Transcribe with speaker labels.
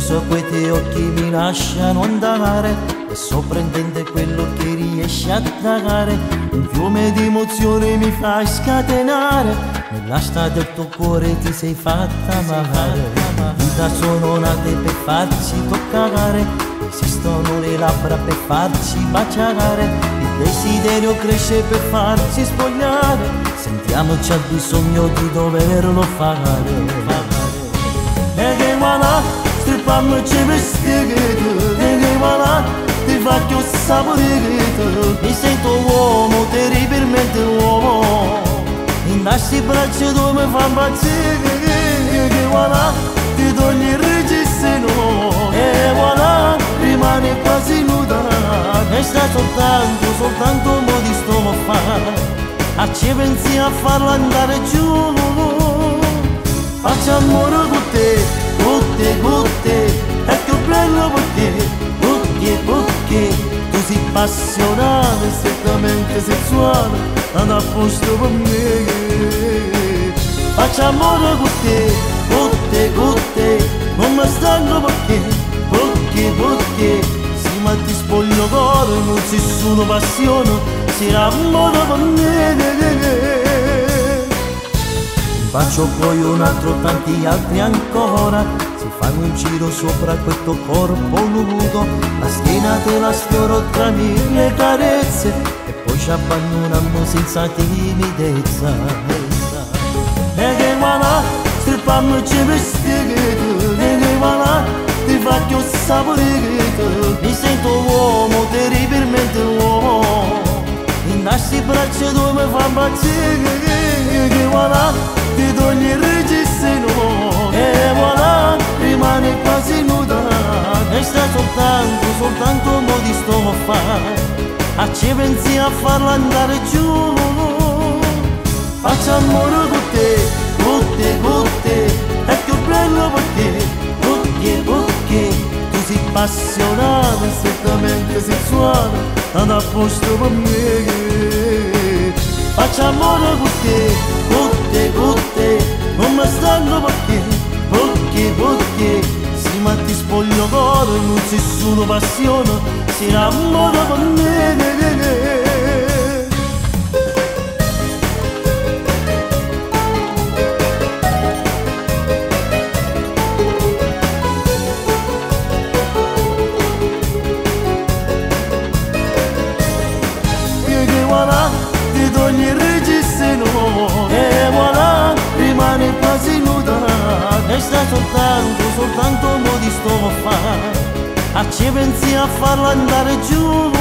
Speaker 1: Sorriso quei tuoi occhi mi lasciano andare e sorprendente quello che riesci a dare. Un fiume di emozione mi fai scatenare, nell'asta del tuo cuore ti sei fatta amare. Vita sono nate per farci toccare, esistono le labbra per farci baciare, il desiderio cresce per farci spogliare, sentiamoci al bisogno di doverlo fare. E che voilà, strippiamoci vestiti, e che voilà, ti faccio saporito, mi sento uomo, terribilmente uomo, in queste braccia tu mi fai impazzire, e che voilà, ti togli il reggiseno, e voilà, rimane quasi nuda, e sta soltanto, soltanto un po' di sto a fare, a ci pensi a farla andare giù. Faccio amore con te, con te, con te, è più bello perché, perché, perché tu sei passionale, strettamente sensuale, non a posto per me. Faccio amore con te, con te, con te, non mi stanco perché, perché, perché, se ma ti spoglio cuore, non c'è solo passione, si amore per me. Faccio poi un altro, tanti altri ancora, si fanno un giro sopra questo corpo nudo, la schiena te la sfioro tra mille carezze e poi ci abbandoniamo senza timidezza. E che voilà, strippiamoci vestiti, e che voilà, ti faccio saporito, mi sento uomo, terribilmente uomo, in queste braccia tu mi fai impazzire, e che voilà, ti togli il reggiseno, e voilà, rimane quasi nuda, e sta soltanto, soltanto un po' di sto a fare, a ci pensi a farla andare giù. Faccio amore con te, con te, con te, è più bello perché, perché, perché tu sei passionale, strettamente sensuale, non a posto per me. Faccio amore con te, con te, con te, non mi stanco perché, perché, perché, se ma ti spoglio cuore, non c'è solo passione, si amore per me. E che voilà, ti togli il reggiseno, e voilà, rimane quasi nuda, e sta soltanto, soltanto un po' di sto a fare, a ci pensi a farla andare giù.